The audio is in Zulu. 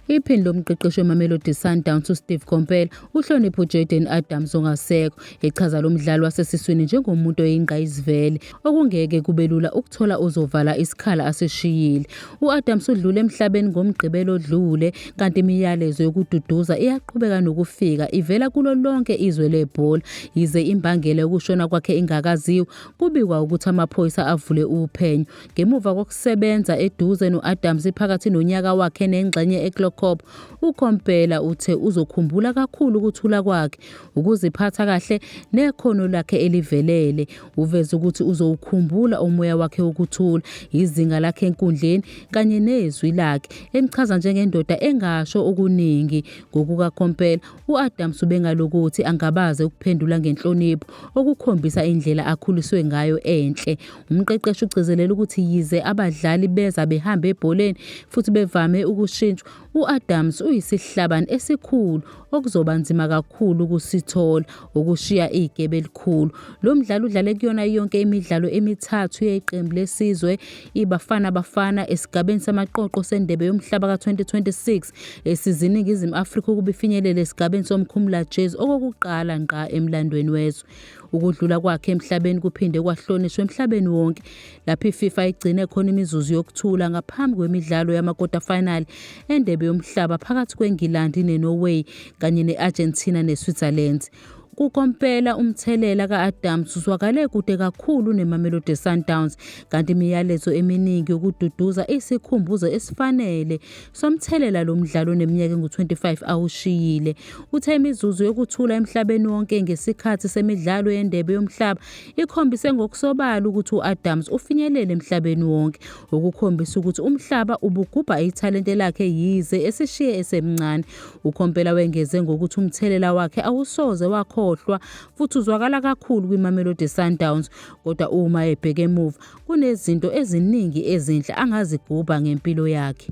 Iphini lomqeqeshi weMamelodi Sundowns uSteve Komphela uhloniphe uJayden Adams ongasekho, echaza lo mdlali wasesiswini njengomuntu oyingqayizivele okungeke kube lula ukuthola ozovala isikhala asishiyile. U-Adams udlule emhlabeni ngoMgqibelo odlule kanti imiyalezo yokududuza iyaqhubeka nokufika ivela kulo lonke izwe lebhola. Yize imbangela yokushona kwakhe ingakaziwa, kubikwa ukuthi amaphoyisa avule uphenyo Ngemuva kokusebenza eduze no-Adams phakathi nonyaka wakhe nengxenye eChloorkop, uKomphela uthe uzokhumbula kakhulu ukuthula kwakhe, ukuziphatha kahle nekhono lakhe elivelele. Uveze ukuthi uzowukhumbula umoya wakhe wokuthula, izinga lakhe enkundleni kanye nezwi lakhe, emchaza njengendoda engasho okuningi. NgokukaKomphela, U-Adams ubengalokothi angabaze ukuphendula ngenhlonipho, okukhombisa indlela akhuliswe ngayo enhle. Umqeqeshi ugcizelela ukuthi yize abadlali beza behamba ebholeni futhi bevame ukushintshwa, u-Adams uyisihlabani esikhulu okuzoba nzima kakhulu ukusithola, okushiya igebe elikhulu. Lo mdlali udlale kuyona yonke imidlalo emithathu yeqembu lesizwe iBafana Bafana esigabeni samaqoqo seNdebe yoMhlaba ka-2026 esiza iNingizimu Afrika ukuba ifinyelele esigabeni somkhumulajezi okokuqala ngqa emlandweni wezwe. Ukudlula kwakhe emhlabeni kuphinde kwahlonishwa emhlabeni wonke lapho iFIFA igcine khona imizuzu yokuthula ngaphambi kwemidlalo yama-quarter final eNdebe yoMhlaba phakathi kweNgilandi neNorway kanye ne-Argentina neSwitzerland. KuKomphela umthelela ka-Adams uzwakale kude kakhulu neMamelodi Sundowns kanti imiyalezo eminingi yokududuza isikhumbuzo esifanele somthelela lo mdlalo oneminyaka engu-25 awushiyile. Uthe imizuzu yokuthula emhlabeni wonke ngesikhathi semidlalo yeNdebe yoMhlaba ikhombise ngokusobala ukuthi u-Adams ufinyelele emhlabeni wonke, okukhombisa ukuthi umhlaba ubugubha ithalente lakhe yize esishiye esemncane. UKhompela wengeze ngokuthi umthelela wakhe awusoze wakhohlwa futhi uzwakala kakhulu kwiMamelodi Sundowns kodwa uma ebheka emuva kunezinto eziningi ezinhle angazigubha ngempilo yakhe.